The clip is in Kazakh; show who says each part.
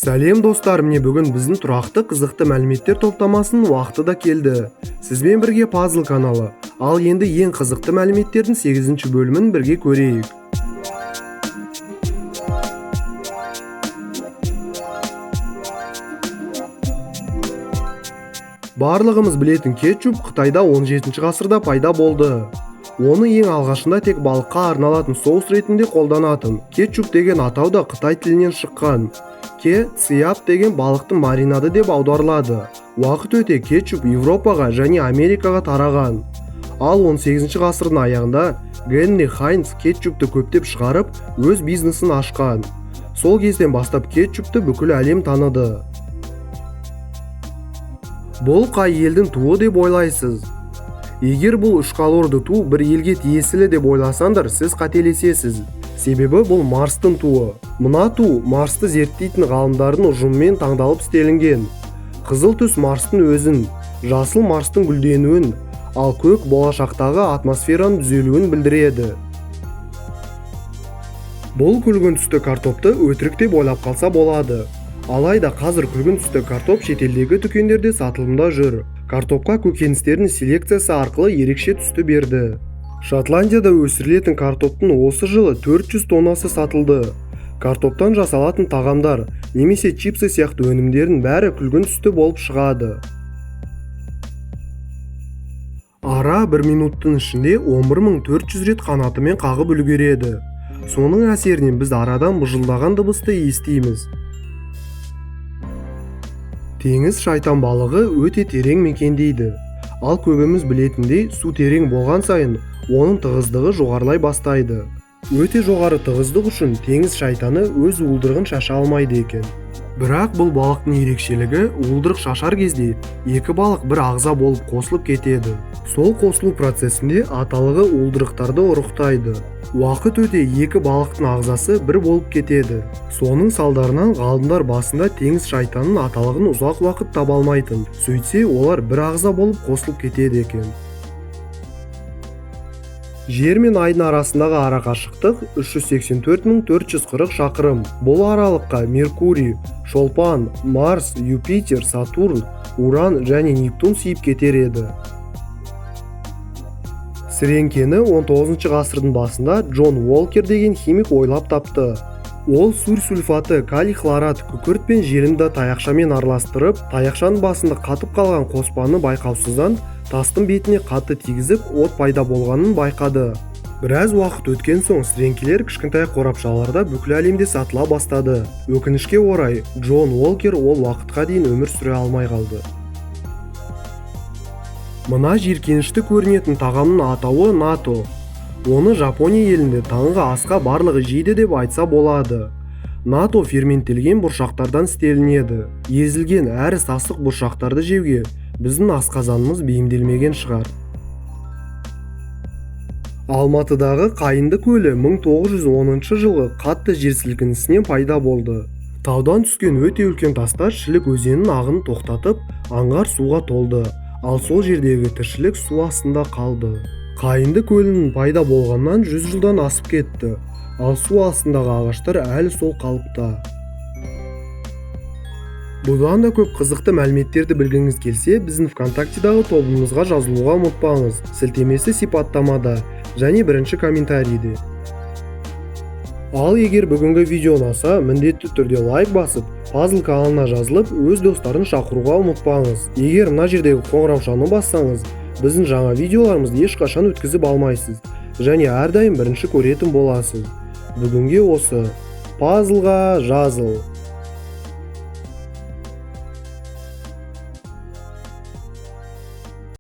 Speaker 1: Сәлем достар, міне бүгін біздің тұрақты қызықты мәліметтер топтамасының уақыты да келді. Сізбен бірге Пазл каналы. Ал енді ең қызықты мәліметтердің 8-ші бөлімін бірге көрейік. Барлығымыз білетін кетчуп Қытайда 17 ғасырда пайда болды. Оны ең алғашында тек балыққа арналатын соус ретінде қолданатын. Кетчуп деген атау да қытай тілінен шыққан. Ке циап деген балықтың маринады деп аударылады. Уақыт өте кетчуп Европаға және Америкаға тараған. Ал 18 ғасырдың аяғында Генри Хайнц кетчупты көптеп шығарып, өз бизнесін ашқан. Сол кезден бастап кетчупты бүкіл әлем таныды. Бұл қай елдің туы деп ойлайсыз? Егер бұл үш колорды ту бір елге тиесілі деп ойласаңдар, сіз қателесесіз. Себебі бұл Марстың туы. Мына ту Марсты зерттейтін ғалымдардың ұжымымен таңдалып істелінген. Қызыл түс Марстың өзін, жасыл Марстың гүлденуін, ал көк болашақтағы атмосфераның түзелуін білдіреді. Бұл күлгін түсті картопты өтірік деп ойлап қалса болады. Алайда қазір күлгін түсті картоп шетелдегі дүкендерде сатылымда жүр. Картопқа көкөністердің селекциясы арқылы ерекше түсті берді. Шотландияда өсірілетін картоптың осы жылы 400 тоннасы сатылды. Картоптан жасалатын тағамдар немесе чипсы сияқты өнімдердің бәрі күлгін түсті болып шығады. Ара бір минуттың ішінде 11400 рет қанатымен қағып үлгереді. Соның әсерінен біз арадан быжылдаған дыбысты естиміз. Теңіз шайтан балығы өте терең мекендейді. Ал көбіміз білетіндей, су терең болған сайын оның тығыздығы жоғарылай бастайды. Өте жоғары тығыздық үшін теңіз шайтаны өз уылдырығын шаша алмайды екен. Бірақ бұл балықтың ерекшелігі, уылдырық шашар кезде екі балық бір ағза болып қосылып кетеді. Сол қосылу процесінде аталығы уылдырықтарды ұрықтайды. Уақыт өте екі балықтың ағзасы бір болып кетеді. Соның салдарынан ғалымдар басында теңіз шайтанының аталығын ұзақ уақыт таба алмайтын. Сөйтсе, олар бір ағза болып қосылып кетеді екен. Жер мен айдың арасындағы арақашықтық 384440 шақырым. Бұл аралыққа Меркурий, Шолпан, Марс, Юпитер, Сатурн, Уран және Нептун сиып кетер еді. Сіреңкені 19 ғасырдың басында Джон Уолкер деген химик ойлап тапты. Ол сұр сульфаты, калий хлорат, күкірт пен желімді таяқшамен араластырып, таяқшаның басында қатып қалған қоспаны байқаусыздан тастың бетіне қатты тигізіп, от пайда болғанын байқады. Біраз уақыт өткен соң сіреңкелер кішкентай қорапшаларда бүкіл әлемде сатыла бастады. Өкінішке орай, Джон Уолкер ол уақытқа дейін өмір сүре алмай қалды. Мына жиіркенішті көрінетін тағамның атауы нато. Оны Жапония елінде таңғы асқа барлығы жейді деп айтса болады. Нато ферменттелген бұршақтардан істелінеді. Езілген әрі сасық бұршақтарды жеуге біздің асқазанымыз бейімделмеген шығар. Алматыдағы Қайыңды көлі 1910 жылғы қатты жер сілкінісінен пайда болды. Таудан түскен өте үлкен тастар Шілік өзенінің ағынын тоқтатып, аңғар суға толды. Ал сол жердегі тіршілік су астында қалды. Қайыңды көлінің пайда болғаннан 100 жылдан асып кетті. Ал су астындағы ағаштар әлі сол қалыпта. Бұдан да көп қызықты мәліметтерді білгіңіз келсе, біздің ВКонтактедағы тобымызға жазылуға ұмытпаңыз. Сілтемесі сипаттамада және бірінші комментарийде. Ал егер бүгінгі видео ұнаса, міндетті түрде лайк басып, Пазл каналына жазылып, өз достарын шақыруға ұмытпаңыз. Егер мына жердегі қоңыраушаны бассаңыз, біздің жаңа видеоларымызды ешқашан өткізіп алмайсыз және әрдайым бірінші көретін боласыз. Бүгінге осы. Пазлға жазыл.